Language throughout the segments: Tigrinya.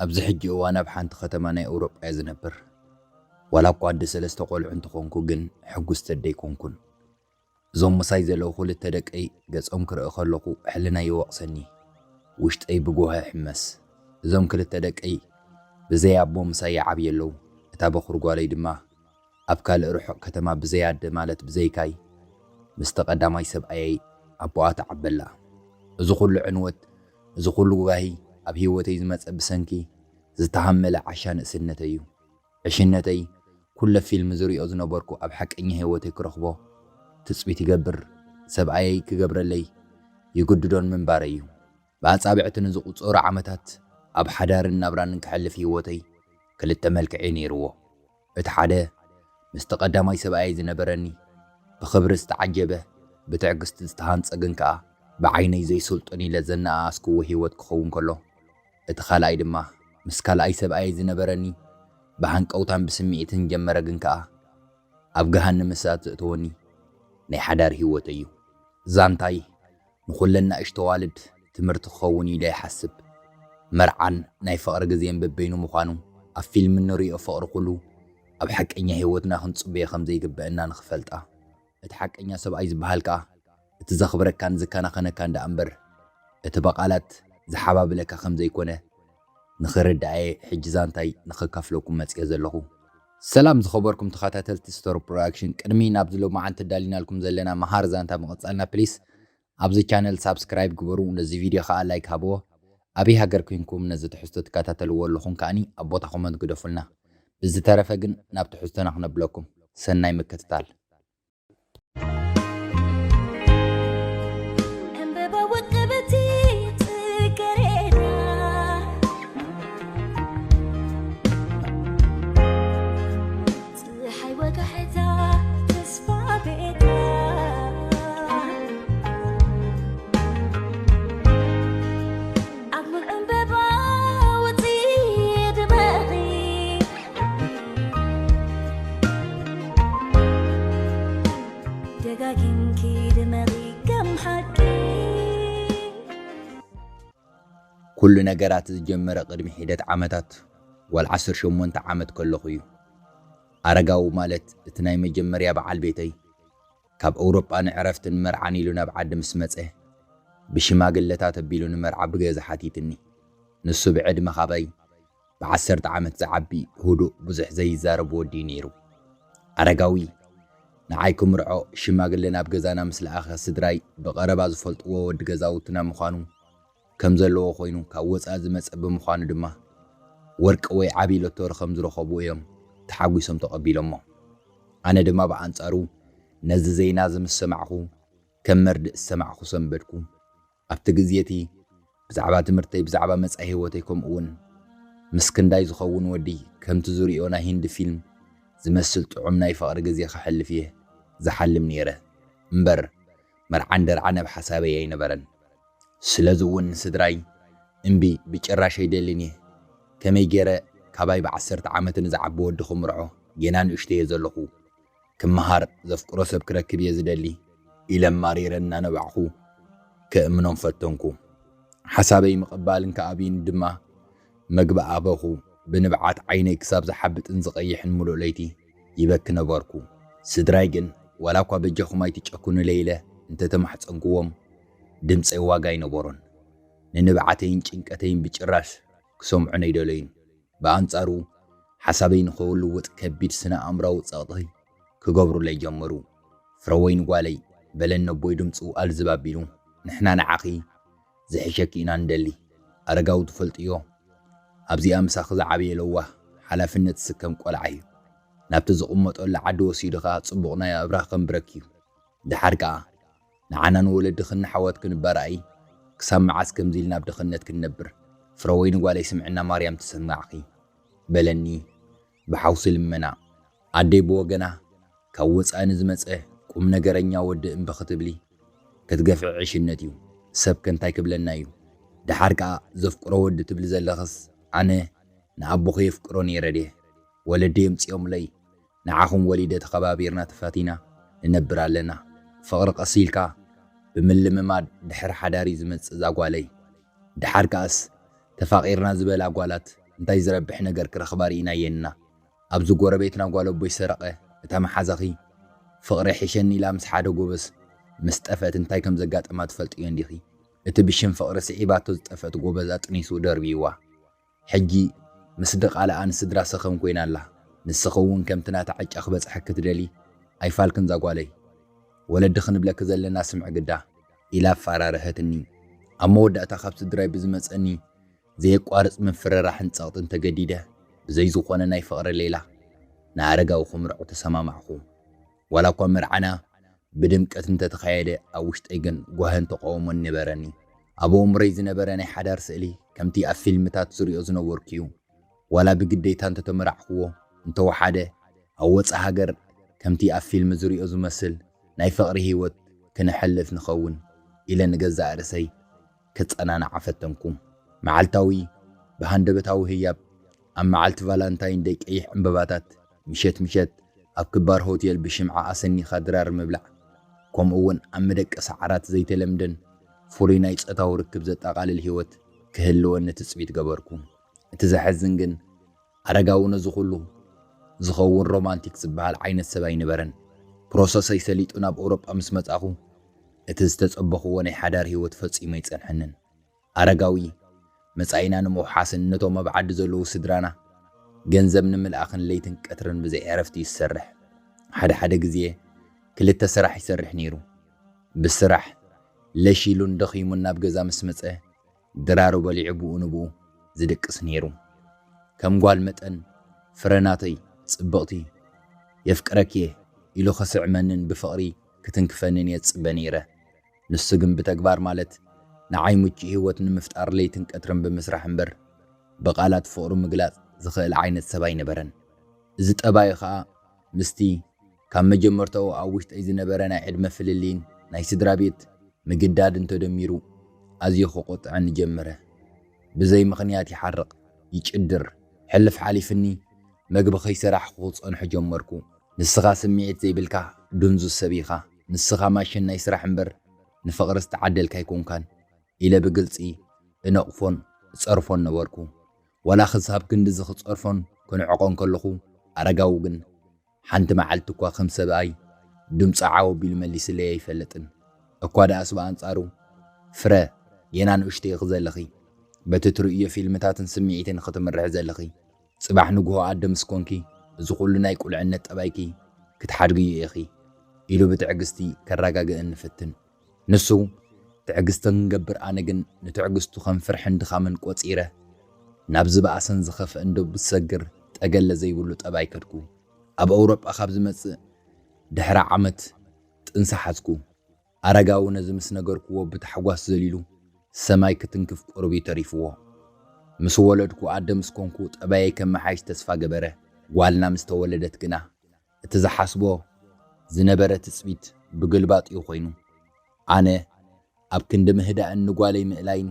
ኣብዚ ሕጂ እዋን ኣብ ሓንቲ ከተማ ናይ ኣውሮጳ እየ ዝነብር። ዋላ እኳ ኣደ ሰለስተ ቆልዑ እንተኾንኩ፣ ግን ሕጉስቲ ኣደ ኣይኮንኩን። እዞም ምሳይ ዘለዉ ክልተ ደቀይ ገጾም ክርኢ ከለኹ ሕልናይ ይወቕሰኒ፣ ውሽጠይ ብጉሆ ይሕመስ። እዞም ክልተ ደቀይ ብዘይ ኣቦ ምሳይ ይዓብዩ ኣለዉ። እታ በኹር ጓለይ ድማ ኣብ ካልእ ርሑቕ ከተማ ብዘይ ኣደ፣ ማለት ብዘይካይ፣ ምስቲ ቀዳማይ ሰብኣየይ ኣቦኣ ትዓቢ ኣላ። እዚ ኩሉ ዕንወት፣ እዚ ኩሉ ጓሂ ኣብ ህይወተይ ዝመጸ ብሰንኪ ዝተሃመለ ዓሻ ንእስነተይ እዩ። ዕሽነተይ ኩለ ፊልም ዝሪኦ ዝነበርኩ ኣብ ሓቀኛ ህይወተይ ክረኽቦ ትጽቢት ይገብር፣ ሰብኣየይ ክገብረለይ ይግድዶን ምንባረይ እዩ። ብኣጻብዕቲ ንዝቑጸሩ ዓመታት ኣብ ሓዳርን ናብራን እንክሕልፍ ህይወተይ ክልተ መልክዕ እዩ ነይርዎ። እቲ ሓደ ምስቲ ቀዳማይ ሰብኣየይ ዝነበረኒ ብኽብሪ ዝተዓጀበ፣ ብትዕግስቲ ዝተሃንጸ ግን ከኣ ብዓይነይ ዘይስልጡን ኢለ ዘነኣኣስክዎ ህይወት ክኸውን ከሎ፣ እቲ ካልኣይ ድማ ምስ ካልኣይ ሰብኣየይ ዝነበረኒ ብሃንቀውታን ብስምዒትን ጀመረ ግን ከኣ ኣብ ገሃነም እሳት ዘእተወኒ ናይ ሓዳር ህይወተይ እዩ። ዛንታይ ንኹለን ንኣሽቱ ኣዋልድ ትምህርቲ ክኸውን ኢለ ይሓስብ። መርዓን ናይ ፍቕሪ ግዜን በበይኑ ምዃኑ፣ ኣብ ፊልም እንርእዮ ፍቕሪ ኩሉ ኣብ ሓቀኛ ህይወትና ክንጽበዮ ከም ዘይግበአና ንኽፈልጣ፣ እቲ ሓቀኛ ሰብኣይ ዝበሃል ከኣ እቲ ዘኽብረካን ዝከናኸነካን ደኣ እምበር፣ እቲ ብቓላት ዝሓባብለካ ከም ዘይኮነ ንኽርዳእ እየ ሕጂ ዛንታይ ንኸካፍለኩም መጺኤ ዘለኹ። ሰላም ዝኸበርኩም ተኸታተልቲ ስቶሪ ፕሮዳክሽን፣ ቅድሚ ናብዚ ሎማዓንቲ ኣዳሊናልኩም ዘለና መሃር ዛንታ ምቕጻልና፣ ፕሊስ ኣብዚ ቻነል ሳብስክራይብ ግበሩ፣ ነዚ ቪድዮ ከኣ ላይክ ሃብዎ። ኣበይ ሃገር ኮንኩም ነዚ ትሕዝቶ ትከታተልዎ ኣለኹም ከኣኒ ኣብ ቦታ ኮመንት ግደፉልና። ብዝተረፈ ግን ናብ ትሕዝቶና ክነብለኩም፣ ሰናይ ምክትታል። ዕምበባ ውቅብቲ ጽጌረዳ፣ ጸሓይ ወጋሕታ ተስፋ ቤታ፣ ኣብ ሙሉእ ዕምበባ ውጺ ድመቒ፣ ደጋጊምኪ ድመቒ ከም ሓቂ። ኩሉ ነገራት ዝጀመረ ቅድሚ ሒደት ዓመታት፣ ጓል ዓሰርተ ሸሞንተ ዓመት ከለኹ እዩ። ኣረጋዊ ማለት እቲ ናይ መጀመርያ በዓል ቤተይ፣ ካብ ኣውሮጳ ንዕረፍትን መርዓን ኢሉ ናብ ዓዲ ምስ መጸ፣ ብሽማግለታት ኣቢሉ ንመርዓ ብገዛ ሓቲትኒ። ንሱ ብዕድመ ካባይ ብዓሰርተ ዓመት ዝዓቢ፣ ህዱእ፣ ብዙሕ ዘይዛረብ ወዲ እዩ ነይሩ። ኣረጋዊ ንዓይ ክምርዖ ሽማግለ ናብ ገዛና ምስ ለኣኸ፣ ስድራይ ብቐረባ ዝፈልጥዎ ወዲ ገዛውትና ምዃኑ ከም ዘለዎ ኮይኑ፣ ካብ ወጻኢ ዝመጸ ብምዃኑ ድማ ወርቂ ወይ ዓቢ ሎቶሪ ከም ዝረኸቡ እዮም ተሓጒሶም ተቐቢሎሞ። ኣነ ድማ ብኣንጻሩ ነዚ ዜና እዚ ምስ ሰማዕኩ፣ ከም መርድእ ዝሰማዕኩ ሰንበድኩ። ኣብቲ ግዜ እቲ ብዛዕባ ትምህርተይ፣ ብዛዕባ መጻኢ ህይወተይ፣ ከምኡ እውን ምስ ክንዳይ ዝኸውን ወዲ ከምቲ ዝርእዮ ናይ ሂንዲ ፊልም ዝመስል ጥዑም ናይ ፍቕሪ ግዜ ከሕልፍ እየ ዝሓልም ነይረ። እምበር መርዓን ደርዓን ኣብ ሓሳበይ ኣይነበረን። ስለዚ እውን ንስድራይ እምቢ፣ ብጭራሽ ኣይደልን እየ። ከመይ ገይረ ካባይ ብዓሰርተ ዓመት ንዝዓቢ ወዲ ክምርዖ? ጌና ንእሽቶ እየ ዘለኹ። ክመሃር፣ ዘፍቅሮ ሰብ ክረክብ እየ ዝደሊ ኢለ ማሪረ እናነባዕኹ ከእምኖም ፈተንኩ። ሓሳበይ ምቕባልን ከኣብይን ድማ መግቢ ኣበኹ። ብንብዓት ዓይነይ ክሳብ ዝሓብጥን ዝቐይሕን ምሉእ ለይቲ ይበኪ ነበርኩ። ስድራይ ግን ዋላ እኳ በጃኹም ኣይትጨክኑለይ ኢለ እንተተማሕጸንኩዎም፣ ድምጸይ ዋጋ ኣይነበሮን። ንንብዓተይን ጭንቀተይን ብጭራሽ ክሰምዑኒ ኣይደለዩን። ብኣንጻሩ፣ ሓሳበይ ንኽልውጥ ከቢድ ስነ ኣእምራዊ ጸቕጢ ክገብሩለይ ጀመሩ። ፍረወይኒ ጓለይ፣ በለኒ ኣቦይ ድምጹ ኣልዝብ ኣቢሉ፣ ንሕና ንዓኺ ዝሕሸኪ ኢና ንደሊ። ኣረጋዊ ትፈልጥዮ፣ ኣብዚኣ ምሳኺ ዝዓበየ ለዋህ፣ ሓላፍነት ዝስከም ቆልዓ እዩ። ናብቲ ዝቕመጠሉ ዓዲ ወሲዱ ኸኣ ጽቡቕ ናይ ኣብርሃ ከንብረኪ እዩ። ደሓር ከኣ ንዓና ንወለድኽን ንሓዋትክን እባ ረኣዪ፣ ክሳብ መዓስ ከምዚ ኢልና ኣብ ድኽነት ክንነብር? ፍረወይኒ ጓለይ ስምዕና ማርያም ትሰማዕኺ በለኒ ብሓውሲ ልመና። ኣደይ ብወገና ካብ ወጻኢ ንዝመጸ ቁም ነገረኛ ወዲ እምቢ ክትብሊ ክትገፍዒ ዕሽነት እዩ። ሰብከ እንታይ ክብለና እዩ? ደሓር ከኣ ዘፍቅሮ ወዲ ትብሊ ዘለኽስ ኣነ ንኣቦኺ የፍቅሮ ነይረ ድየ? ወለዲ የምጽኦምለይ ንዓኹም ወሊደ ተኸባቢርና ተፋቲና ንነብር ኣለና። ፍቕሪ ቀስ ኢልካ ብምልምማድ ድሕሪ ሓዳር እዩ ዝመጽእ እዛ ጓለይ። ደሓር ከኣስ ተፋቒርና ዝበላ ጓላት እንታይ ዝረብሕ ነገር ክረኽባ ርኢናየን ኢና። ኣብዚ ጎረቤትና ጓል ኣቦይ ሰረቐ፣ እታ መሓዛኺ፣ ፍቕሪ ሕሸኒ ኢላ ምስ ሓደ ጎበዝ ምስ ጠፍአት እንታይ ከም ዘጋጠማ ትፈልጥዮ እንዲኺ? እቲ ብሽም ፍቕሪ ስዒባቶ ዝጠፍአት ጎበዝ ኣጥኒሱ ደርብይዋ። ሕጂ ምስ ድቓላኣ ንስድራ ሰኸም ኮይና ኣላ። ንስኺ እውን ከምቲ ናታ ዕጫ ክበጽሐኪ ትደሊ ኣይፋልክን ዛጓለይ። ወለዲ ክንብለኪ ዘለና ስምዒ ግዳ፣ ኢላ ኣፋራርሀትኒ። ኣብ መወዳእታ ካብ ስድራይ ብዝመጸኒ ዘየቋርጽ ምፍርራሕን ጸቕጥን ተገዲደ፣ ብዘይ ዝኾነ ናይ ፍቕሪ ሌላ ንኣረጋዊ ክምርዖ ተሰማማዕኹ። ዋላ እኳ መርዓና ብድምቀት እንተተኻየደ፣ ኣብ ውሽጠይ ግን ጓህን ተቃውሞን ነበረኒ። ኣብ ኣእምሮይ ዝነበረ ናይ ሓዳር ስእሊ ከምቲ ኣብ ፊልምታት ዝሪኦ ዝነበርኩ እዩ። ዋላ ብግዴታ እንተተመራዕኽዎ፣ እንተወሓደ ኣብ ወጻኢ ሃገር ከምቲ ኣብ ፊልም ዝሪኦ ዝመስል ናይ ፍቕሪ ህይወት ክነሕልፍ ንኸውን ኢለ ንገዛእ ርእሰይ ከጸናንዓ ፈተንኩ። መዓልታዊ ብሃንደበታዊ ህያብ፣ ኣብ መዓልቲ ቫላንታይን ደይ ቀይሕ ዕምበባታት፣ ምሸት ምሸት ኣብ ክባር ሆቴል ብሽምዓ ኣሰኒኻ ድራር ምብላዕ፣ ከምኡ እውን ኣብ መደቀሲ ዓራት ዘይተለምደን ፍሉይ ናይ ጾታዊ ርክብ ዘጠቓልል ህይወት ክህልወኒ ትጽቢት ገበርኩ። እቲ ዘሕዝን ግን፣ ኣረጋዊ ነዚ ኩሉ ዝኸውን ሮማንቲክ ዝበሃል ዓይነት ሰብ ኣይነበረን። ፕሮሰሰይ ሰሊጡ ናብ ኣውሮጳ ምስ መጻኹ፣ እቲ ዝተጸበኽዎ ናይ ሓዳር ህይወት ፈጺሙ ኣይጸንሐንን። ኣረጋዊ፣ መጻኢና ንምውሓስን ነቶም ኣብ ዓዲ ዘለዉ ስድራና ገንዘብ ንምልኣኽን ለይትን ቀትርን ብዘይ ዕረፍቲ እዩ ዝሰርሕ። ሓደ ሓደ ግዜ ክልተ ስራሕ ይሰርሕ ነይሩ። ብስራሕ ለሽ ኢሉን ደኺሙን ናብ ገዛ ምስ መጸ፣ ድራሩ በሊዑ ብኡ ንብኡ ዝድቅስ ነይሩ። ከም ጓል መጠን፣ "ፍረ ናተይ፣ ጽብቕቲ፣ የፍቅረኪ'የ" ኢሉ ክስዕመንን ብፍቕሪ ክትንክፈንን እየ ዝጽበ ነይረ። ንሱ ግን ብተግባር፣ ማለት ንዓይ ምቹእ ህይወት ንምፍጣር ለይትን ቀትርን ብምስራሕ እምበር፣ ብቓላት ፍቕሩ ምግላጽ ዝኽእል ዓይነት ሰብ ኣይነበረን። እዚ ጠባዩ ኸኣ ምስቲ ካብ መጀመርታኡ ኣብ ውሽጠይ ዝነበረ ናይ ዕድመ ፍልልይን ናይ ስድራ ቤት ምግዳድን ተደሚሩ ኣዝዩ ክቖጥዐኒ ጀመረ። ብዘይ ምኽንያት ይሓርቕ፣ ይጭድር። ሕልፍ ሓሊፍኒ መግቢ ከይሰራሕኹ ክጸንሖ ጀመርኩ። "ንስኻ ስምዒት ዘይብልካ ድንዙዝ ሰብ ኢኻ። ንስኻ ማሽን ናይ ስራሕ እምበር ንፍቕሪ ዝተዓደልካ ኣይኮንካን" ኢለ ብግልጺ እነቕፎን እጸርፎን ነበርኩ። ዋላ ክሳብ ክንድዚ ክጸርፎን ክንዕቖን ከለኹ፣ ኣረጋዊ ግን ሓንቲ መዓልቲ እኳ ከም ሰብኣይ ድምጹ ዓው ኣቢሉ መሊስለይ ኣይፈልጥን። እኳ ደኣስ ብኣንጻሩ፣ "ፍረ፣ ጌና ንእሽቶ ኢኺ ዘለኺ። በቲ ትርእዮ ፊልምታትን ስምዒትን ኢኺ ትምርሒ ዘለኺ። ጽባሕ ንግሆ ኣደ ምስ ኮንኪ፣ እዚ ኩሉ ናይ ቁልዕነት ጠባይኪ ክትሓድግዮ ኢኺ" ኢሉ ብትዕግስቲ ከረጋግእኒ ይፍትን። ንሱ ትዕግስቲ ክንገብር፣ ኣነ ግን ንትዕግስቱ ከም ፍርሕን ድኻምን ቆጺረ፣ ናብ ዝበኣሰን ዝኸፍአን ዶብ ዝሰግር ጠገለ ዘይብሉ ጠባይ ከድኩ። ኣብ ኣውሮጳ ካብ ዝመጽእ ድሕሪ ዓመት ጥንሲ ሓዝኩ። ኣረጋዊ ነዚ ምስ ነገርክዎ ብታሕጓስ ዘሊሉ ሰማይ ክትንክፍ ቁሩብ እዩ ተሪፍዎ። ምስ ወለድኩ፣ ኣደ ምስ ኮንኩ ጠባየይ ከመሓይሽ ተስፋ ገበረ። ጓልና ምስ ተወለደት ግና እቲ ዝሓስቦ ዝነበረ ትጽቢት ብግልባጥ እዩ ኮይኑ። ኣነ ኣብ ክንዲ ምህዳእን ንጓለይ ምእላይን፣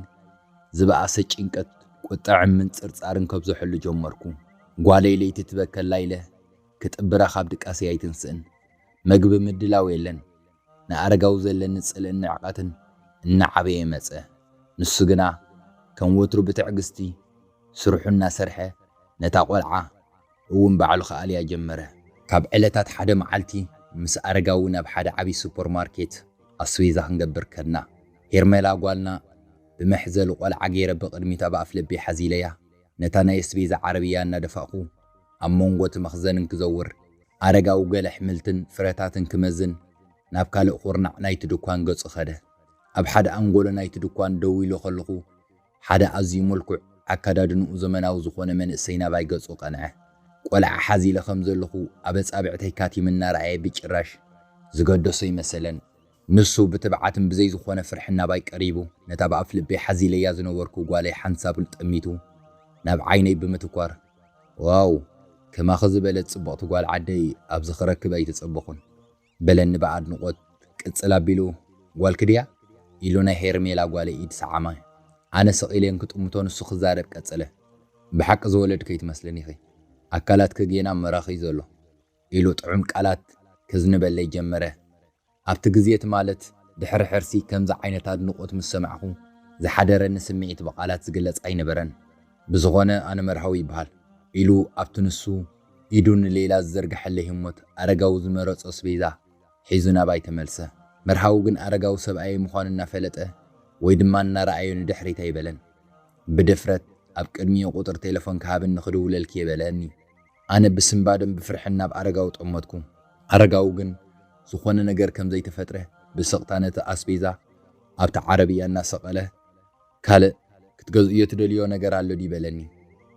ዝበኣሰ ጭንቀት፣ ቁጥዐን ምንጽርጻርን ከብዝሐሉ ጀመርኩ። ጓለይ ለይቲ ትበከላ ኢለ ክጥብራ ካብ ድቃሰይ ኣይትንስእን። መግቢ ምድላው የለን። ንኣረጋዊ ዘለኒ ጽልእን ንዕቀትን እናዓበየ መጸ። ንሱ ግና ከም ወትሩ ብትዕግስቲ ስርሑ እናሰርሐ፣ ነታ ቆልዓ እውን ባዕሉ ክኣልያ ጀመረ። ካብ ዕለታት ሓደ መዓልቲ፣ ምስ ኣረጋዊ ናብ ሓደ ዓቢ ሱፐርማርኬት ኣስቤዛ ክንገብር ከድና። ሄርሜላ ጓልና ብመሕዘሊ ቆልዓ ገይረ ብቕድሚት ኣብ ኣፍልቢ ሓዚለያ። ነታ ናይ ኣስቤዛ ዓረብያ እናደፋእኩ፣ ኣብ መንጎ እቲ መኽዘን እንክዘውር፣ ኣረጋዊ ገለ ኣሕምልትን ፍረታትን ክመዝን ናብ ካልእ ኩርናዕ ናይቲ ድኳን ገጹ ኸደ። ኣብ ሓደ ኣንጎሎ ናይቲ ድኳን ደው ኢሉ ከለኹ፣ ሓደ ኣዝዩ ምልኩዕ፣ ኣከዳድንኡ ዘመናዊ ዝኾነ መንእሰይ ናባይ ገጹ ቀንዐ። ቆልዓ ሓዚለ ከም ዘለኹ ኣብ ኣጻብዕተይ ካቲም እናረኣየ ብጭራሽ ዝገደሶ ኣይመሰለን። ንሱ ብትብዓትን ብዘይ ዝኾነ ፍርሕን ናባይ ቀሪቡ፣ ነታ ብኣፍልበይ ሓዚለያ ዝነበርኩ ጓለይ ሓንሳብ ጠሚቱ ናብ ዓይነይ ብምትኳር፣ "ዋው፣ ከማኺ ዝበለት ጽብቕቲ ጓል ዓደይ ኣብዚ ክረክብ ኣይተጸበኹን" በለኒ ብኣድንቖት። ቅጽል ኣቢሉ፣ "ጓልኪ ድያ?" ኢሉ ናይ ሄርሜላ ጓለይ ኢድ ሰዓመ። ኣነ ስቕ ኢለ እንክጥምቶ ንሱ ክዛረብ ቀጸለ። "ብሓቂ ዝወለድኪ ኣይትመስልን ኢኺ። ኣካላትኪ ጌና መራኺ ዘሎ" ኢሉ ጥዑም ቃላት ከዝንበለይ ጀመረ። ኣብቲ ግዜ እቲ፣ ማለት ድሕሪ ሕርሲ፣ ከምዚ ዓይነት ኣድንቖት ምስ ሰማዕኩ ዝሓደረኒ ስምዒት ብቓላት ዝግለጽ ኣይነበረን። ብዝኾነ ኣነ መርሃዊ ይበሃል፣ ኢሉ ኣብቲ ንሱ ኢዱ ንሌላ ዝዘርግሐለይ ህሞት ኣረጋዊ ዝመረጾ ኣስቤዛ ሒዙ ናባይ ተመልሰ። መርሃዊ ግን ኣረጋዊ ሰብኣየይ ምዃኑ እናፈለጠ ወይ ድማ እናረኣዮ ንድሕሪት ኣይበለን። ብድፍረት ኣብ ቅድሚኡ ቁጽሪ ቴሌፎን ክሃብኒ ክድውለልኪ እየ በለኒ። ኣነ ብስንባደን ብፍርሕን ናብ ኣረጋዊ ጠመትኩ። ኣረጋዊ ግን ዝኾነ ነገር ከም ዘይተፈጥረ ብስቕታ ነቲ ኣስቤዛ ኣብቲ ዓረብያ እናሰቐለ፣ ካልእ ክትገዝእዮ ትደልዮ ነገር ኣሎ ድዩ በለኒ።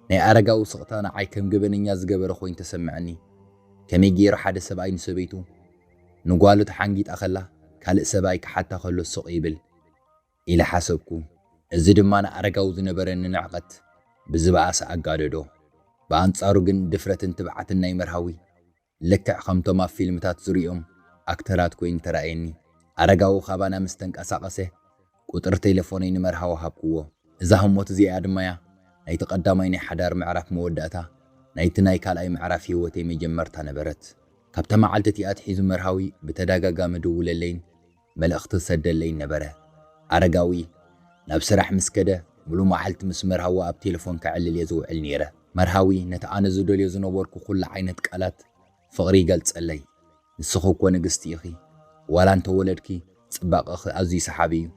ናይ ኣረጋዊ ስቕታ ንዓይ ከም ገበነኛ ዝገበረ ኮይኑ ተሰምዐኒ። ከመይ ገይሩ ሓደ ሰብኣይ ንሰበይቱ ንጓሉ ተሓንጊጣ ከላ ካልእ ሰብኣይ ክሓታ ከሎ ስቕ ይብል ኢለ ሓሰብኩ። እዚ ድማ ንኣረጋዊ ዝነበረኒ ንዕቐት ብዝበኣሰ ኣጋደዶ። ብኣንጻሩ ግን ድፍረትን ትብዓትን ናይ መርሃዊ ልክዕ ከምቶም ኣብ ፊልምታት ዝሪኦም ኣክተራት ኮይኑ ተራእየኒ። ኣረጋዊ ካባና ምስ ተንቀሳቐሰ ቁጽሪ ቴሌፎነይ ንመርሃዊ ሃብክዎ። እዛ ህሞት እዚኣ ድማያ ናይቲ ቀዳማይ ናይ ሓዳር ምዕራፍ መወዳእታ ናይቲ ናይ ካልኣይ ምዕራፍ ህይወተይ መጀመርታ ነበረት። ካብታ መዓልቲ እቲኣ ኣትሒዙ መርሃዊ ብተደጋጋሚ ድውለለይን መልእኽቲ ሰደለይን ነበረ። ኣረጋዊ ናብ ስራሕ ምስ ከደ ሙሉ መዓልቲ ምስ መርሃዊ ኣብ ቴሌፎን ከዕልል እየ ዝውዕል ነይረ። መርሃዊ ነቲ ኣነ ዝደልዮ ዝነበርኩ ኩሉ ዓይነት ቃላት ፍቕሪ ይገልጸለይ። ንስኺ እኮ ንግስቲ ኢኺ፣ ዋላ እንተወለድኪ ጽባቐኺ ኣዝዩ ሰሓቢ እዩ።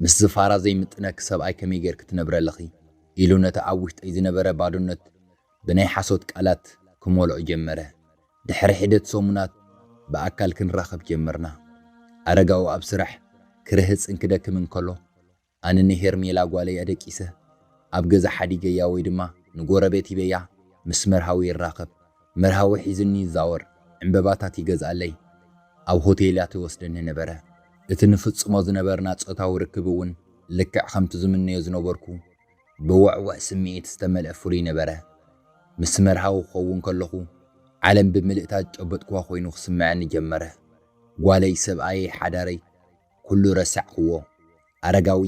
ምስዚ ፋራ ዘይምጥነኪ ሰብኣይ ከመይ ጌርኪ ትነብሪ ኣለኺ? ኢሉ ነቲ ኣብ ውሽጠይ ዝነበረ ባዶነት ብናይ ሓሶት ቃላት ክመልኦ ጀመረ። ድሕሪ ሒደት ሰሙናት ብኣካል ክንራኸብ ጀመርና። ኣረጋዊ ኣብ ስራሕ ክርህጽን ክደክምን ከሎ ኣነ ንሄርሜላ ጓለይ ኣደቂሰ ኣብ ገዛ ሓዲገያ ወይ ድማ ንጎረቤት ሂበያ ምስ መርሃዊ ይራኸብ። መርሃዊ ሒዝኒ ይዛወር፣ ዕምበባታት ይገዝኣለይ፣ ኣብ ሆቴላት ይወስደኒ ነበረ። እቲ ንፍጽሞ ዝነበርና ጾታዊ ርክብ እውን ልክዕ ከምቲ ዝምነዮ ዝነበርኩ ብውዕውዕ ስምዒት ዝተመልአ ፍሉይ ነበረ። ምስ መርሃዊ ክኸውን ከለኹ ዓለም ብምልእታ ዝጨበጥኩዋ ኮይኑ ክስምዐኒ ጀመረ። ጓለይ፣ ሰብኣየይ፣ ሓዳረይ ኩሉ ረሳዕክዎ። ኣረጋዊ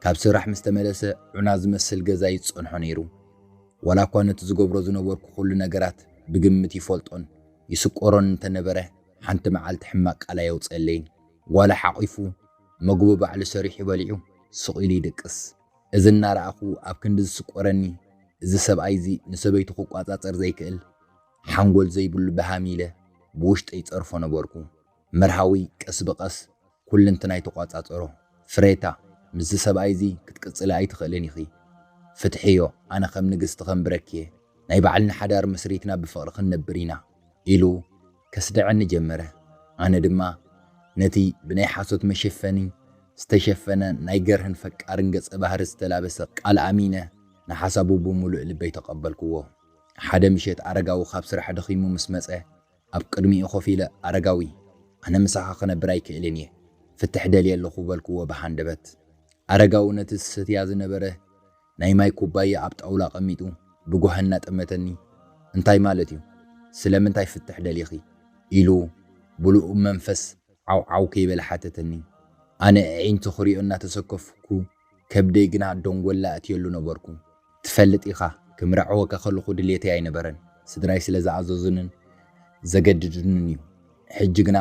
ካብ ስራሕ ምስ ተመለሰ ዑና ዝመስል ገዛ እዩ ዝጸንሖ ነይሩ። ዋላ እኳ ነቲ ዝገብሮ ዝነበርኩ ኩሉ ነገራት ብግምት ይፈልጦን ይስቆሮን እንተነበረ ሓንቲ መዓልቲ ሕማቕ ቃል ኣየውጸለይን። ጓለ ሓቒፉ መግቡ ባዕሉ ሰሪሑ በሊዑ ስቕ ኢሉ ይድቅስ። እዚ እናረኣኹ ኣብ ክንዲ ዝስቆረኒ እዚ ሰብኣይ እዚ ንሰበይቱ ክቋጻጸር ዘይክእል ሓንጎል ዘይብሉ በሃም ኢለ ብውሽጠይ ይጸርፎ ነበርኩ። መርሃዊ ቀስ ብቐስ ኩልንትናይ ተቋጻጸሮ። ፍሬታ፣ ምስዚ ሰብኣይ እዚ ክትቅጽሊ ኣይትኽእልን ኢኺ። ፍትሕዮ፣ ኣነ ከም ንግስቲ ከንብረኪ እየ። ናይ ባዕልና ሓዳር መስሪትና ብፍቕሪ ክንነብር ኢና። ኢሉ ከስድዐኒ ጀመረ። ኣነ ድማ ነቲ ብናይ ሓሶት መሸፈኒ ዝተሸፈነ ናይ ገርህን ፈቃርን ገጸ ባህሪ ዝተላበሰ ቃል ኣሚነ ንሓሳቡ ብምሉእ ልበይ ተቐበልክዎ። ሓደ ምሸት ኣረጋዊ ካብ ስራሕ ደኺሙ ምስ መጸ ኣብ ቅድሚኡ ኮፍ ኢለ፣ ኣረጋዊ፣ ኣነ ምሳኻ ክነብር ኣይክእልን እየ፣ ፍትሕ ደልየ ኣለኹ በልክዎ ብሃንደበት። ኣረጋዊ ነቲ ዝሰትያ ዝነበረ ናይ ማይ ኩባያ ኣብ ጣውላ ኣቐሚጡ ብጓሂ እናጠመተኒ፣ እንታይ ማለት እዩ? ስለምንታይ ፍትሕ ደሊኺ? ኢሉ ብልኡም መንፈስ ዓው ዓው ከይበለ ሓተተኒ። ኣነ ኣዒንቲ ክሪኦ እናተሰከፍኩ ከብደይ ግና ደንጎላ ኣእትየሉ ነበርኩ። ትፈልጥ ኢኻ፣ ክምርዐወካ ከለኹ ድሌተይ ኣይነበረን፣ ስድራይ ስለ ዝኣዘዙንን ዘገድዱንን እዩ። ሕጂ ግና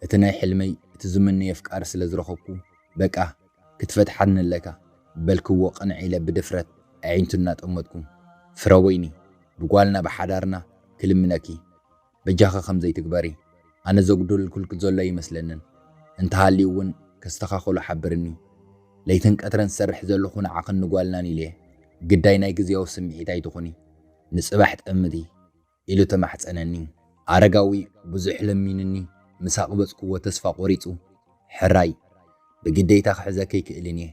እቲ ናይ ሕልመይ እቲ ዝምነዮ ኣፍቃሪ ስለ ዝረኸብኩ፣ በቃ ክትፈትሓኒ ኣለካ በልክዎ ቅንዕ ኢለ ብድፍረት ኣዒንቱ እናጠመትኩ። ፍረወይኒ፣ ብጓልና ብሓዳርና ክልምነኪ፣ በጃኺ ከምዘይ ትግበሪ። ኣነ ዘጉደልኩልኪ ዘሎ ኣይመስለንን። እንተሃልዩ እውን ከስተኻኽሎ ሓብርኒ። ለይትን ቀትረን ዝሰርሕ ዘለኹ ንዓኽን ንጓልናን ኢለ እየ። ግዳይ ናይ ግዝያዊ ስምዒት ኣይትኹኒ። ንጽባሕ ጠምቲ። ኢሉ ተማሕጸነኒ። ኣረጋዊ ብዙሕ ለሚኑኒ ምስ ኣቕበጽክዎ ተስፋ ቆሪጹ፣ ሕራይ፣ ብግዴታ ክሕዘኪ ኣይክእልን እየ።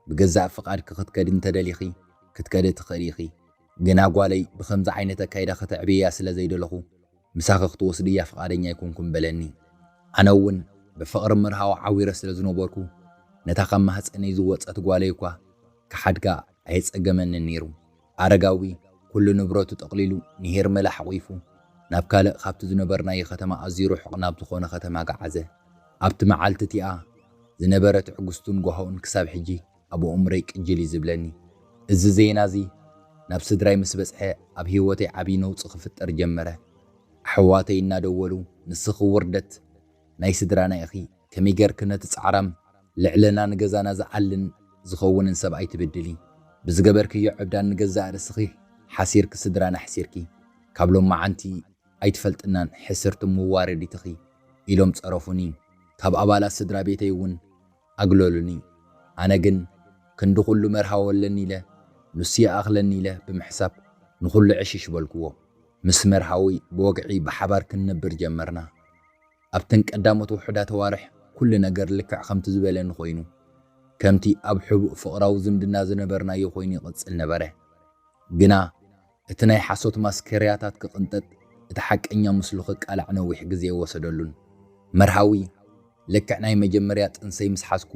ብገዛእ ፍቓድኪ ክትከዲ እንተደሊኺ፣ ክትከዲ ትኽእሊ ኢኺ። ግና ጓለይ ብኸምዚ ዓይነት ኣካይዳ ከተዕብየያ ስለ ዘይደለኹ፣ ምሳኺ ክትወስድያ ፍቓደኛ ኣይኮንኩን በለኒ። ኣነ እውን ብፍቕሪ መርሃዊ ዓዊረ ስለ ዝነበርኩ፣ ነታ ካብ ማህጸነይ ዝወጸት ጓለይ እኳ ክሓድጋ ኣየጸገመንን ነይሩ። ኣረጋዊ ኩሉ ንብረቱ ጠቕሊሉ ንሄርመላ ሓቑፉ ናብ ካልእ ካብቲ ዝነበርናዮ ከተማ ኣዝዩ ርሑቕ ናብ ዝኾነ ከተማ ገዓዘ። ኣብቲ መዓልቲ እቲኣ ዝነበረ ትዕግስቱን ጓህኡን ክሳብ ሕጂ ኣብ ኣእምሮይ ቅጅል እዩ ዝብለኒ። እዚ ዜና እዚ ናብ ስድራይ ምስ በጽሐ ኣብ ህይወተይ ዓብዪ ነውጺ ክፍጠር ጀመረ። ኣሕዋተይ እናደወሉ ንስኺ ውርደት ናይ ስድራና ኢኺ፣ ከመይ ጌርኪ ነቲ ጻዕራም ልዕለና ንገዛና ዝኣልን ዝኸውንን ሰብኣይ ትብድሊ? ብዝገበርክዮ ዕብዳን ንገዛእ ርእስኺ ሓሲርኪ ስድራና ኣሕሲርኪ። ካብ ሎማዓንቲ ኣይትፈልጥናን ሕስርቲ መዋረዲትኺ ኢሎም ጸረፉኒ። ካብ ኣባላት ስድራ ቤተይ እውን ኣግለሉኒ። ኣነ ግን ክንዲ ኩሉ መርሃዊ ኣለኒ ኢለ፣ ንሱ ይኣኽለኒ ኢለ ብምሕሳብ ንኹሉ ዕሽሽ በልክዎ። ምስ መርሃዊ ብወግዒ ብሓባር ክንነብር ጀመርና። ኣብተን ቀዳሞት ውሑዳት ኣዋርሕ ኩሉ ነገር ልክዕ ከምቲ ዝበለኒ ኮይኑ፣ ከምቲ ኣብ ሕቡእ ፍቕራዊ ዝምድና ዝነበርናዮ ኮይኑ ይቕጽል ነበረ። ግና እቲ ናይ ሓሶት ማስከርያታት ክቕንጠጥ፣ እቲ ሓቀኛ ምስሉ ክቃላዕ ነዊሕ ግዜ ኣይወሰደሉን። መርሃዊ ልክዕ ናይ መጀመርያ ጥንሰይ ምስ ሓዝኩ፣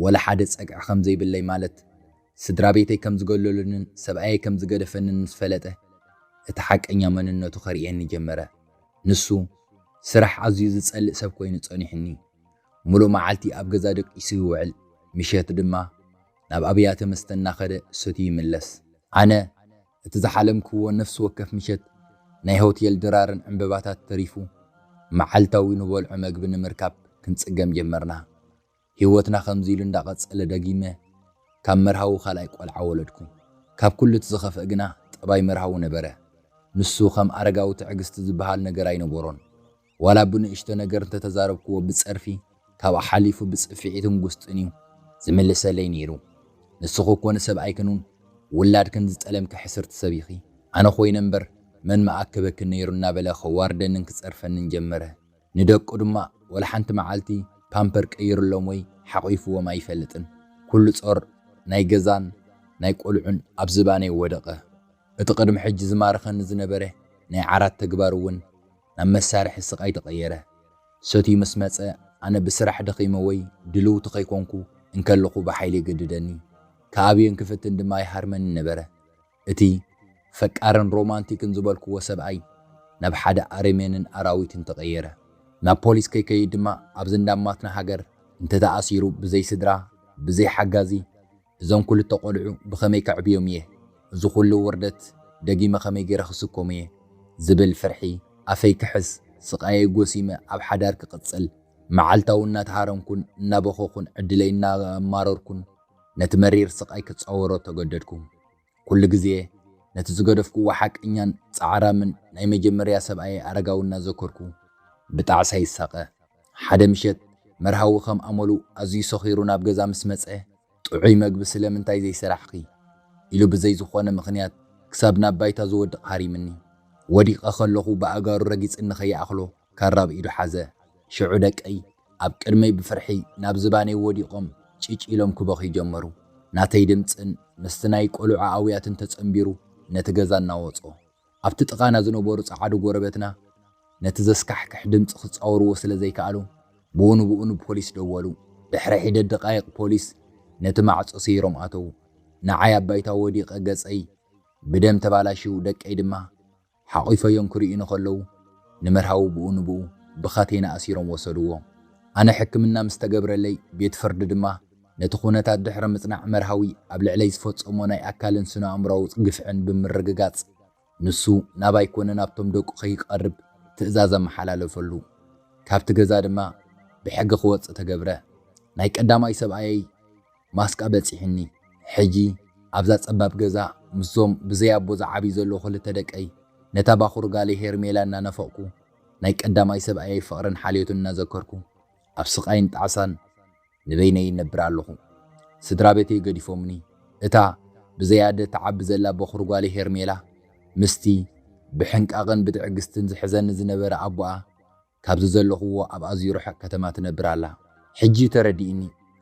ወላ ሓደ ጸግዒ ከም ዘይብለይ፣ ማለት ስድራ ቤተይ ከም ዝገለሉንን ሰብኣየይ ከም ዝገደፈንን ምስ ፈለጠ፣ እቲ ሓቀኛ መንነቱ ከርእየኒ ጀመረ። ንሱ ስራሕ ኣዝዩ ዝጸልእ ሰብ ኮይኑ ጸኒሑኒ። ሙሉእ መዓልቲ ኣብ ገዛ ደቂሱ ይውዕል፣ ምሸት ድማ ናብ ኣብያተ መስተ እናኸደ ሰትዩ ይምለስ። ኣነ እቲ ዝሓለምክዎ ነፍሲ ወከፍ ምሸት ናይ ሆቴል ድራርን ዕምበባታት ተሪፉ፣ መዓልታዊ ንበልዖ መግቢ ንምርካብ ክንጽገም ጀመርና። ህይወትና ከምዚ ኢሉ እንዳቐጸለ፣ ደጊመ ካብ መርሃዊ ካልኣይ ቆልዓ ወለድኩ። ካብ ኩሉ እቲ ዝኸፍአ ግና ጠባይ መርሃዊ ነበረ። ንሱ ከም ኣረጋዊ ትዕግስቲ ዝበሃል ነገር ኣይነበሮን። ዋላ ብንእሽቶ ነገር እንተተዛረብክዎ ብጸርፊ፣ ካብኡ ሓሊፉ ብጽፍዒትን ጉስጥን እዩ ዝምልሰለይ ነይሩ። ንስኺ እኮ ንሰብኣይክን እውን ውላድክን ዝጠለምኪ ሕስርቲ ሰብ ኢኺ። ኣነ ኮይነ እምበር መን ምኣከበክን ነይሩ እናበለ ከዋርደንን ክጸርፈንን ጀመረ። ንደቁ ድማ ወላ ሓንቲ መዓልቲ ፓምፐር ቀይርሎም ወይ ሓቒፍዎም ኣይፈልጥን። ኩሉ ጾር ናይ ገዛን ናይ ቆልዑን ኣብ ዝባነይ ወደቐ። እቲ ቅድሚ ሕጂ ዝማርኸኒ ዝነበረ ናይ ዓራት ተግባር እውን ናብ መሳርሒ ስቓይ ተቐየረ። ሰትዩ ምስ መጸ፣ ኣነ ብስራሕ ደኺመ ወይ ድልውቲ ከይኮንኩ እንከለኹ ብሓይሊ ይገድደኒ። ክኣብዮን ክፍትን ድማ ይሃርመኒ ነበረ። እቲ ፈቃርን ሮማንቲክን ዝበልክዎ ሰብኣይ ናብ ሓደ ኣረሜንን ኣራዊትን ተቐየረ። ናብ ፖሊስ ከይከይድ ድማ ኣብዚ እንዳማትና ሃገር እንተተኣሲሩ ብዘይ ስድራ፣ ብዘይ ሓጋዚ፣ እዞም ክልተ ቆልዑ ብኸመይ ከዕብዮም እየ? እዚ ኩሉ ውርደት ደጊመ ከመይ ገይረ ክስከሞ እየ? ዝብል ፍርሒ ኣፈይ ክሕዝ፣ ስቓየይ ጎሲመ ኣብ ሓዳር ክቕጽል፣ መዓልታዊ እናተሃረምኩን እናበኸኹን ዕድለይ እናማረርኩን ነቲ መሪር ስቓይ ክጻወሮ ተገደድኩ። ኩሉ ግዜ ነቲ ዝገደፍክዎ ሓቀኛን ጻዕራምን ናይ መጀመርያ ሰብኣየይ ኣረጋዊ እናዘከርኩ ብጣዕሳ ይሳቐ። ሓደ ምሸት መርሃዊ ከም ኣመሉ ኣዝዩ ሰኺሩ ናብ ገዛ ምስ መጸ፣ "ጥዑይ መግቢ ስለምንታይ ዘይሰራሕኺ?" ኢሉ ብዘይ ዝኾነ ምኽንያት ክሳብ ናብ ባይታ ዝወድቕ ሃሪምኒ። ወዲቐ ከለኹ ብኣእጋሩ ረጊጽኒ ከይኣኽሎ ካራ ኣብ ኢዱ ሓዘ። ሽዑ ደቀይ ኣብ ቅድመይ ብፍርሒ ናብ ዝባነይ ወዲቖም ጭጭ ኢሎም ክበኽዩ ጀመሩ። ናተይ ድምጽን ምስቲ ናይ ቆልዑ ኣውያትን ተጸንቢሩ ነቲ ገዛ እናወጾ። ኣብቲ ጥቓና ዝነበሩ ጸዓዱ ጎረቤትና ነቲ ዘስካሕክሕ ድምጺ ክጻወርዎ ስለ ዘይከኣሉ፣ ብኡ ንብኡ ንፖሊስ ደወሉ። ድሕሪ ሒደት ደቃይቕ ፖሊስ ነቲ ማዕጾ ስይሮም ኣተዉ። ንዓይ ኣብ ባይታ ወዲቐ ገጸይ ብደም ተባላሽዩ፣ ደቀይ ድማ ሓቒፈዮም ክርእዩኒ ከለዉ፣ ንመርሃዊ ብኡ ንብኡ ብኻቴና ኣሲሮም ወሰድዎ። ኣነ ሕክምና ምስ ተገብረለይ፣ ቤት ፍርዲ ድማ ነቲ ኩነታት ድሕሪ ምጽናዕ፣ መርሃዊ ኣብ ልዕለይ ዝፈጸሞ ናይ ኣካልን ስነ ኣእምሮኣዊ ግፍዕን ብምርግጋጽ፣ ንሱ ናባይ ኮነ ናብቶም ደቁ ከይቀርብ ትእዛዝ ኣመሓላለፈሉ። ካብቲ ገዛ ድማ ብሕጊ ክወጽእ ተገብረ። ናይ ቀዳማይ ሰብኣየይ ማስቃ በጺሑኒ። ሕጂ ኣብዛ ጸባብ ገዛ ምስዞም ብዘይ ኣቦ ዝዓብዩ ዘለዉ ክልተ ደቀይ፣ ነታ ባኹር ጋለይ ሄርሜላ እናናፈቕኩ፣ ናይ ቀዳማይ ሰብኣየይ ፍቕርን ሓልዮትን እናዘከርኩ፣ ኣብ ስቓይን ጣዕሳን ንበይነይ ይነብር ኣለኹ። ስድራ ቤተይ ገዲፎምኒ። እታ ብዘይ ኣደ ትዓቢ ዘላ በኹር ጓለይ ሄርሜላ፣ ምስቲ ብሕንቃቕን ብትዕግስትን ዝሕዘኒ ዝነበረ ኣቦኣ፣ ካብዚ ዘለኹዎ ኣብ ኣዝዩ ርሑቕ ከተማ ትነብር ኣላ። ሕጂ ተረዲእኒ፣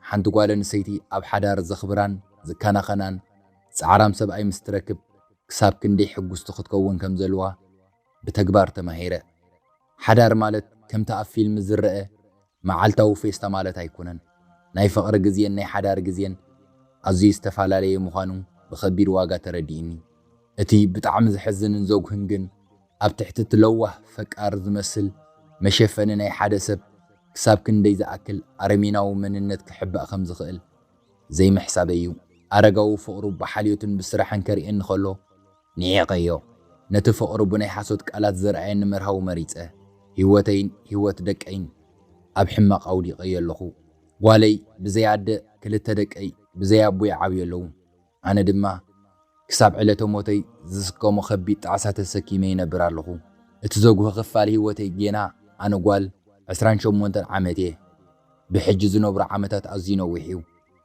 ሓንቲ ጓል ኣንስተይቲ ኣብ ሓዳር ዘኽብራን ዝከናኸናን ጻዕራም ሰብኣይ ምስ ትረክብ፣ ክሳብ ክንደይ ሕጉስቲ ክትከውን ከም ዘለዋ ብተግባር ተማሂረ። ሓዳር ማለት ከምቲ ኣብ ፊልም ዝረአ መዓልታዊ ፌስታ ማለት ኣይኮነን። ናይ ፍቕሪ ግዜን ናይ ሓዳር ግዜን ኣዝዩ ዝተፈላለየ ምዃኑ ብኸቢድ ዋጋ ተረዲእኒ። እቲ ብጣዕሚ ዘሕዝንን ዘጉህን ግን፣ ኣብ ትሕቲ እቲ ለዋህ ፈቃር ዝመስል መሸፈኒ ናይ ሓደ ሰብ ክሳብ ክንደይ ዝኣክል ኣረሜናዊ መንነት ክሕባእ ከም ዝኽእል ዘይምሕሳበይ እዩ። ኣረጋዊ ፍቕሩ ብሓልዮትን ብስራሕን ከርእየኒ ከሎ፣ ንዒቐዮ። ነቲ ፍቕሩ ብናይ ሓሶት ቃላት ዘርኣየኒ መርሃዊ መሪጸ። ህይወተይን ህይወት ደቀይን ኣብ ሕማቕ ኣውዲቐዮ ኣለኹ። ጓለይ ብዘይ ኣደ፣ ክልተ ደቀይ ብዘይ ኣቦ ይዓብዩ ኣለዉ። ኣነ ድማ ክሳብ ዕለተ ሞተይ ዝስከሞ ከቢድ ጣዕሳ ተሰኪመ ይነብር ኣለኹ። እቲ ዘጉህ ክፋል ህይወተይ ጌና ኣነ ጓል ዕስራን ሸሞንተን ዓመት እየ። ብሕጂ ዝነብሮ ዓመታት ኣዝዩ ነዊሕ እዩ።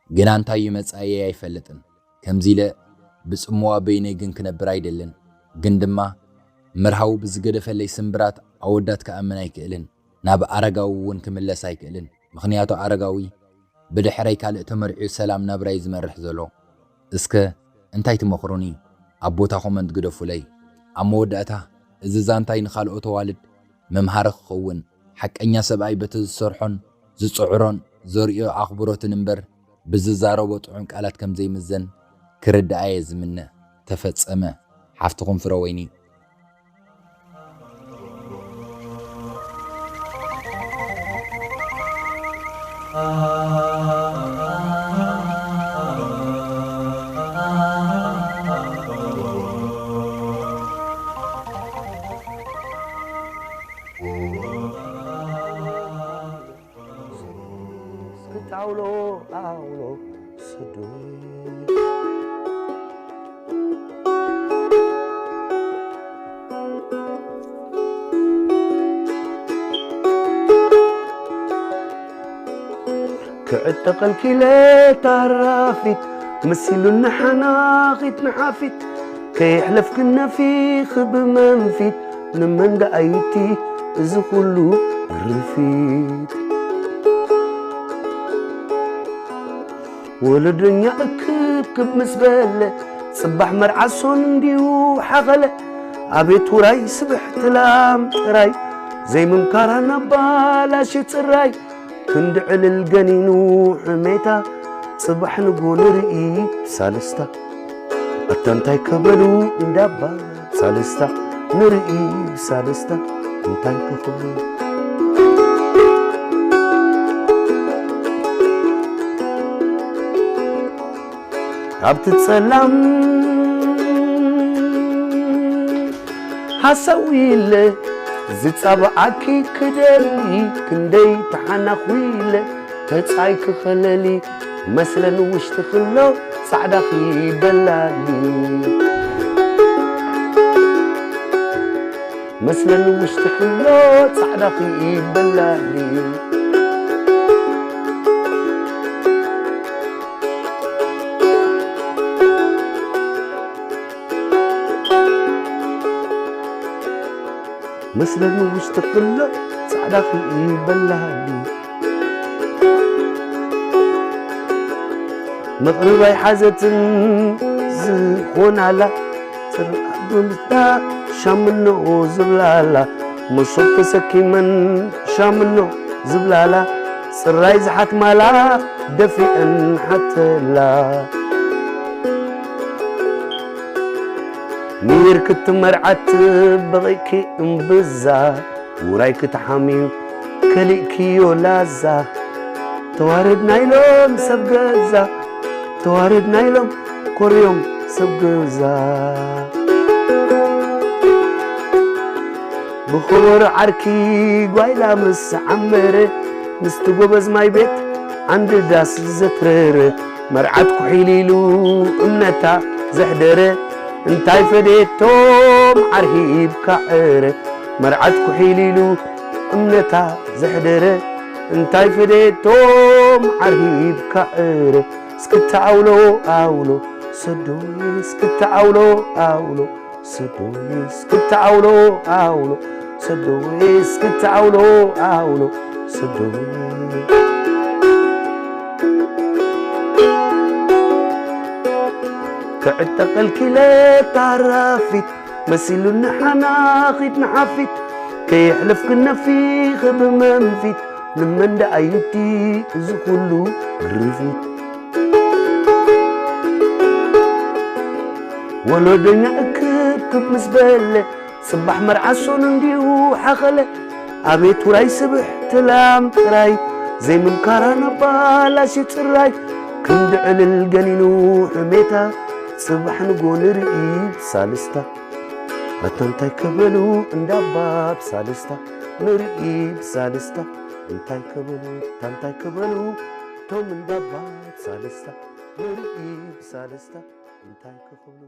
ግና እንታይ እዩ መጻኢየይ ኣይፈልጥን። ከምዚ ኢለ ብጽምዋ በይነይ ግን ክነብር ኣይደልን። ግን ድማ መርሃዊ ብዝገደፈለይ ስምብራት ኣወዳት ክኣምን ኣይክእልን። ናብ ኣረጋዊ እውን ክምለስ ኣይክእልን። ምኽንያቱ ኣረጋዊ ብድሕረይ ካልእ ተመርዕዩ ሰላም ናብራይ ዝመርሕ ዘሎ። እስከ እንታይ ትመኽሩኒ? ኣብ ቦታ ኮመንት ግደፉለይ። ኣብ መወዳእታ እዚ ዛንታይ ንኻልኦት ኣዋልድ መምሃሪ ክኸውን፣ ሓቀኛ ሰብኣይ በቲ ዝሰርሖን ዝጽዕሮን ዘርእዮ ኣኽብሮትን እምበር ብዝዛረቦ ጥዑም ቃላት ከም ዘይምዘን ክርድኣ እየ ዝምነ። ተፈጸመ። ሓፍትኹም ፍረወይኒ። ስክት ኣውሎ ኣውሎ ሰዶይ። ክዕጠቐልኪ ኢለ ታራፊት መሲሉኒ ሓናኺት ንሓፊት ከየሕለፍክን ነፊኺ ብመንፊት ንመን ደኣይቲ እዚ ኩሉ ርፊት። ወለዶኛ እክብክብ ምስ በለ ጽባሕ መርዓ ሶን እንዲዩ ሓኸለ። ኣቤት ውራይ ስብሕቲ ላም ጥራይ ዘይምምካራ ናባላሽ ጽራይ ክንዲ ዕልል ገኒኑ ሕሜታ ጽባሕ ንጎ ንርኢ ብሳልስታ ኣታ እንታይ ከበሉ እንዳባ ሳልስታ ንርኢ ብሳልስታ እንታይ ክኽብሉ ኣብቲ ጸላም ሓሳዊ ኢለ ዝጻብኣኪ ክደሊ ክንደይ ተሓናኹ ኢለ ተጻይ ክኸለሊ መስለን ውሽጢ ክሎ ጻዕዳ ክበላሊ መስለን ውሽጢ ክሎ ጻዕዳ ክበላሊ መስለኒ ውሽጢ ክሎ ጻዕዳ ክበላኒ መቕርብ ኣይሓዘትን ዝኾናላ ጽርዓት ብምታ ሻምኖ ዝብላላ መሶብ ተሰኪመን ሻምኖ ዝብላላ ጽራይ ዝሓትማላ ደፊአን ሓተላ ሚር ክትመርዓት በቒእኪ እምብዛ ውራይ ክትሓምዩ ከሊእክዮ ላዛ ተዋረድና ኢሎም ሰብ ገዛ ተዋረድና ኢሎም ኮርዮም ሰብ ገዛ ብኸበሮ ዓርኪ ጓይላ ምስ ዓመረ ምስቲ ጎበዝ ማይ ቤት ዓንዲ ዳስ ዘትረረ መርዓት ኩሒል ኢሉ እምነታ ዘሕደረ እንታይ ፈደየቶም ዓርሂብካ ዕረ መርዓት ኩሒል ኢሉ እምነታ ዘሕደረ እንታይ ፈደየቶም ዓርሂብካ ዕረ እስክታ ኣውሎ ኣውሎ ሰዶይ እስክታ ኣውሎ ኣውሎ ሰዶይ እስክታ ኣውሎ ኣውሎ ሰዶይ እስክታ ኣውሎ ኣውሎ ሰዶይ ክዕጠቐልኪ ለታራፊት መሲሉኒ ሓናኺት ንሓፊት ከየሕለፍክን ነፊኺ ብመንፊት ንመን ደኣ ይብቲ እዚ ኩሉ ግርፊት ወለዶኛ እክብክብ ምስ በለ ጽባሕ መርዓ ሶኑ እንዲዩ ሓኸለ ኣቤት ውራይ ስብሕቲ ላም ጥራይ ዘይምምካራ ናባላሽ ጽራይ ክንዲ ዕልል ገኒኑ ሕሜታ ጽባሕ ንጎ ንርኢ ሳልስታ ኣታ እንታይ ከበሉ እንዳባ ብሳልስታ ንርኢ ብሳልስታ እንታይ ከበሉ ኣታ እንታይ ከበሉ ቶም እንዳባ ብሳልስታ ንርኢ ብሳልስታ እንታይ ክኽብሉ